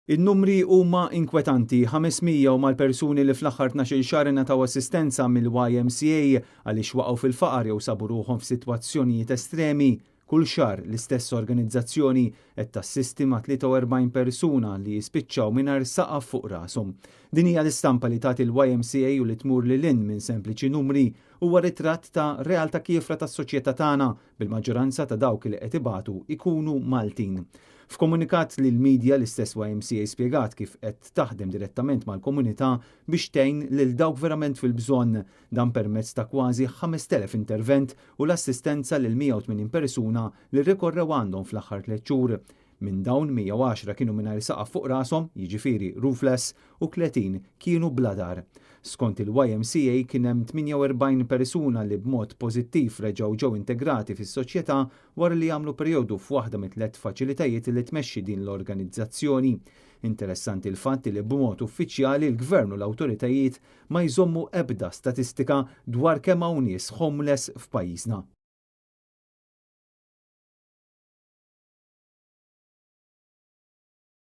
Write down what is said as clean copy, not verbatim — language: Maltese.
In-numri huma inkwetanti. 500 huma l-persuni li fl-aħħar 12-il xahar ingħataw assistenza mill-YMCA għaliex waqgħu fil-faqar jew sabu ruħhom f'sitwazzjonijiet estremi. Kull xahar l-istess organizzazzjoni qed tassisti ma' 43 persuna li jispiċċaw mingħajr saqaf fuq rashom. Din hija l-istampa li tagħti l-YMCA u li tmur lil hinn minn sempliċi numri huwa ritratt ta' realtà kiefra tas-soċjetà tagħna bil-maġġoranza ta' dawk li qed ibatu ikunu Maltin. F'komunikat lill-media l-istess YMCA spjegat kif qed taħdem direttament mal-komunità biex tgħin lil dawk verament fil-bżonn dan permezz ta' kważi 5,000 intervent u l-assistenza lil 180 persuna li rrikorrew għandhom fl-aħħar tliet xhur. Minn dawn 110 kienu mingħajr saqaf fuq rashom, jiġifieri roofless, u 30 kienu bla dar. Skont il-YMCA kien hemm 48 persuna li b'mod pożittiv reġgħu ġew integrati fis-soċjetà wara li għamlu perjodu f'waħda mit-tliet faċilitajiet li tmexxi din l-organizzazzjoni. Interessanti l-fatt li b'mod uffiċjali l-gvern u l-awtoritajiet ma jżommu ebda statistika dwar kemm hawn nies homeless f'pajjiżna.